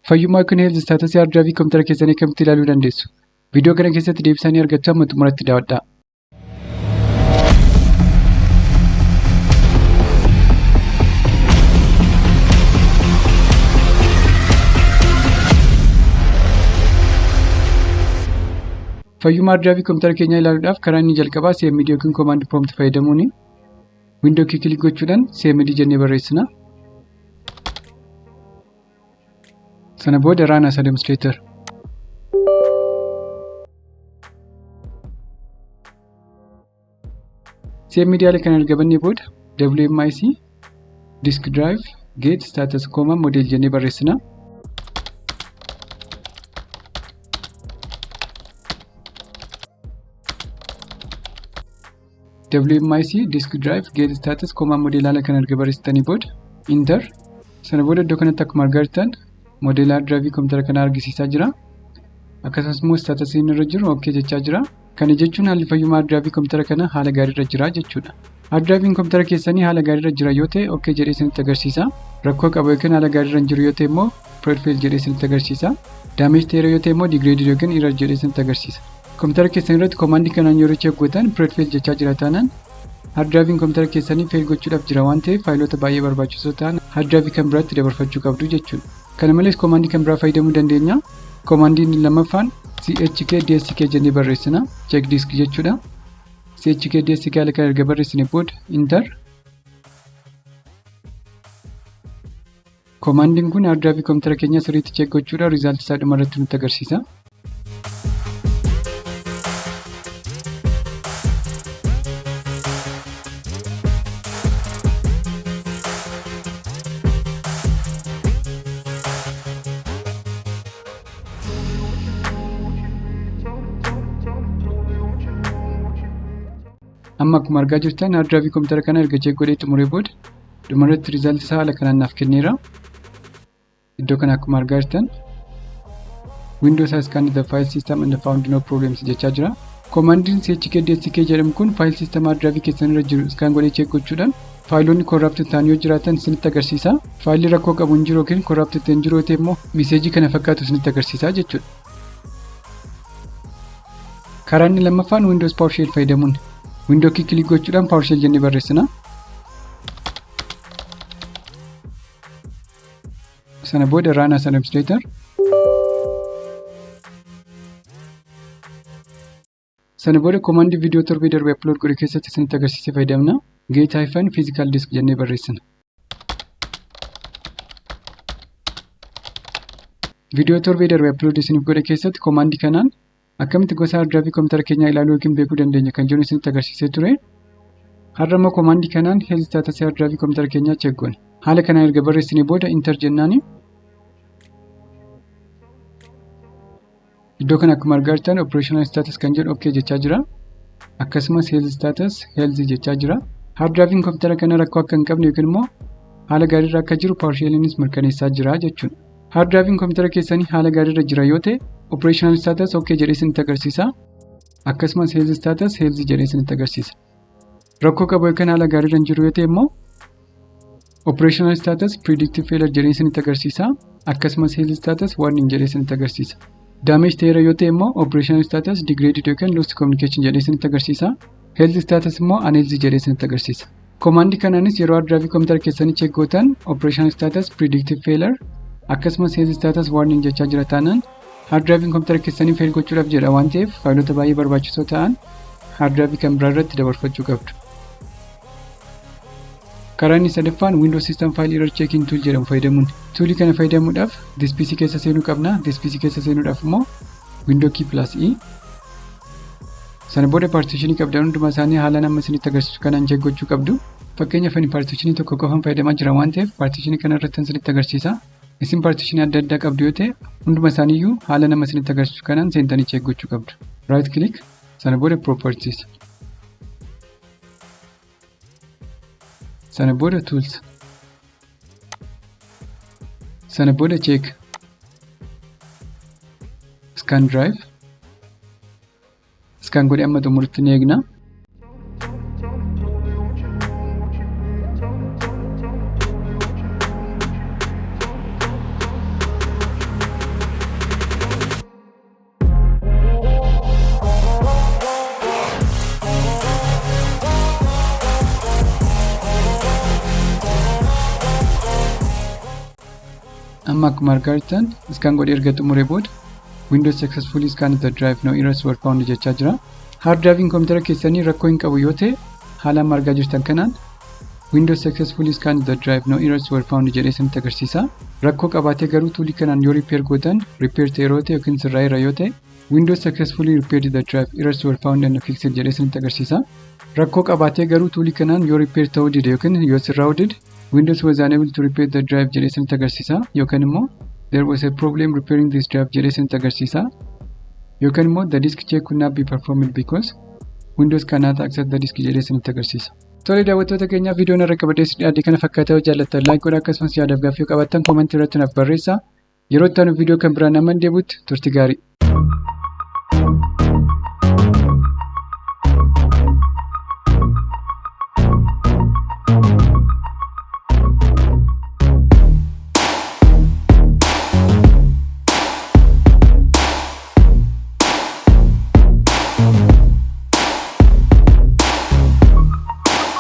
Fayyummaa yookiin health status hard drive kompiitara keessanii akkamitti ilaaluu dandeessu? Viidiyoo kana keessatti deebisanii argattu hamma xumuratti daawwadhaa. Fayyummaa hard drive kompiitara keenyaa ilaaluudhaaf karaa inni jalqabaa CMD yookiin command prompt fayyadamuuni. Window key click gochuudhaan CMD jennee barreessina. Sana booda run as administrator. CMD haala kana erga bannee booda WMIC disk drive get status comma model jennee barreessina. WMIC disk drive get status comma model haala kana erga barreessitanii booda enter. Sana booda iddoo kanatti akkuma argaa jirtan model hard drive kompiitara kanaa argisiisaa jira. Akkasumas immoo status inni irra jiru OK jechaa jira. Kana jechuun haalli fayyummaa hard drive kompiitara kanaa haala gaariirra jira jechuudha. Hard drive kompiitara keessanii haala gaariirra jira yoo ta'e OK jedhee isinitti agarsiisa. Rakkoo qaba yookiin haala gaariirra hin jiru yoo ta'e immoo fail jedhee isinitti agarsiisa. Damage ta'eera yoo ta'e immoo degraded yookiin error jedhee isinitti agarsiisa. Kompiitara keessan irratti koomaandii kanaan yeroo check gootan fail jechaa jira taanaan hard drive kompiitara keessanii fail gochuudhaaf jira waan ta'eef faayilota baay'ee barbaachisoo ta'an hard drive kan biraatti dabarfachuu qabdu jechuudha. Kana malees koomaandii kan biraa fayyadamuu dandeenya. Koomaandiin lammaffaan CHKDSK jennee barreessina. Check disk jechuudha. CHKDSK haala kana erga barreessine booda enter. Koomaandiin kun hard drive kompiitara keenyaa sirriitti check gochuudhaan riizaalt isaa dhuma irratti nutti agarsiisa. Amma akkuma argaa jirtan hard drive kompiitara kana erga check godhee xumuree booda dhumarratti riizaalt isaa haala kanaan naaf kenneera. Iddoo kana akkuma argaa jirtan Windows has scanned the file system and found no problems jechaa jira. Koomaandiin CHKDSK jedhamu kun file system hard drive keessan irra jiru scan godhee check gochuudhaan faayilonni corrupt ta'an yoo jiraatan isinitti agarsiisa. Faayilli rakkoo qabu hin jiru yookiin corrupt ta'e hin jiru yoo ta'e immoo miseejii kana fakkaatu isinitti agarsiisa jechuudha. Karaa inni lammaffaan Windows PowerShell fayyadamuun Window key click gochuudhaan PowerShell jennee barreessina. Sana booda run as administrator. Sana booda koomaandii viidiyoo torbee darbe upload godhe keessatti isinitti agarsiisee fayyadamna. Get hyphen physical disk jennee barreessina. Viidiyoo torbee darbe upload isiniif godhe keessatti koomaandii kanaan akkamitti gosa hard drive kompiitara keenyaa ilaaluu yookiin beekuu dandeenya kan jedhu isinitti agarsiisee ture. Har'a immoo koomaandii kanaan health status hard drive kompiitara keenyaa check goona. Haala kanaan erga barreessinee booda enter jennaani. Iddoo kana akkuma argaa jirtan operational status kan jedhu OK jechaa jira. Akkasumas health status health jechaa jira. Hard drive kompiitara kana rakkoo akka hin qabne yookiin immoo haala gaariirra akka jiru PowerShell'nis mirkaneessaa jira jechuudha. Hard drive kompiitara keessanii haala gaariirra jira yoo ta'e operational status OK jedhee isinitti agarsiisa. Akkasumas health status health jedhee isinitti agarsiisa. Rakkoo qabu yookiin haala gaariirra hin jiru yoo ta'e immoo operational status predictive failure jedhee isinitti agarsiisa. Akkasumas health status warning jedhee isinitti agarsiisa. Damage ta'eera yoo ta'e immoo operational status degraded yookiin lost communication jedhee isinitti agarsiisa. Health status immoo unhealthy jedhee isinitti agarsiisa. Koomaandii kanaanis yeroo hard drive kompiitara keessanii check gootan operational status predictive failure akkasumas health status warning jechaa jira taanaan hard drive kompiitara keessanii fail gochuudhaaf jedha waan ta'eef faayilota baay'ee barbaachisoo ta'an hard drive kan biraa irratti dabarfachuu qabdu. Karaa inni sadaffaan Windows System File Error Checking Tool jedhamu fayyadamuun. Tuulii kana fayyadamuudhaaf This PC keessa seenuu qabna. This PC keessa seenuudhaaf immoo Window key plus E. Sana booda paartishinii qabdan hundumaa isaanii haala nama isinitti agarsiisu kanaan check gochuu qabdu. Fakkeenyaaf ani paartishinii tokko qofan fayyadamaa jira waan ta'eef paartishinii kana irratti isinitti agarsiisa. Isin paartishinii adda addaa qabdu yoo ta'e hunduma isaaniiyyuu haala nama isinitti agarsiisu kanaan seentanii check gochuu qabdu. Right click, sana booda properties. Sana booda tools. Sana booda check. Scan drive. Scan godhee amma xumurutti ni eegna. Amma akkuma argaa jirtan scan godhee erga xumuree booda "Windows successfully scanned the drive, no errors were found" jechaa jira. Hard drive'n kompiitara keessanii rakkoo hin qabu yoo ta'e, haala amma argaa jirtan kanaan "Windows successfully scanned the drive, no errors were found" jedhee isinitti agarsiisa. Rakkoo qabaatee garuu toolii kanaan yoo repair gootan, repair ta'e yeroo ta'e yookiin sirraa'eera yoo ta'e, "Windows successfully repaired the drive, errors were found and fixed" jedhee isinitti agarsiisa. Rakkoo qabaatee garuu toolii kanaan yoo repair ta'uu dide yookiin yoo sirraa'uu dide, "Windows was unable to repair the drive" jedhee isinitti agarsiisa, yookaan immoo "There was a problem repairing this drive" jedhee isinitti agarsiisa, yookaan immoo "The disk check could not be performed because Windows cannot access the disk" jedhee isinitti agarsiisa. Tole, daawwattoota keenyaa, viidiyoon irra qabadee dhiyaate kana fakkaata. Yoo jaallattan like godhaa, akkasumas yaadaaf gaaffii qabaattan commentii irratti naaf barreessaa. Yeroo itti aanu viidiyoo kan biraan nama deebi'utti turtii gaarii.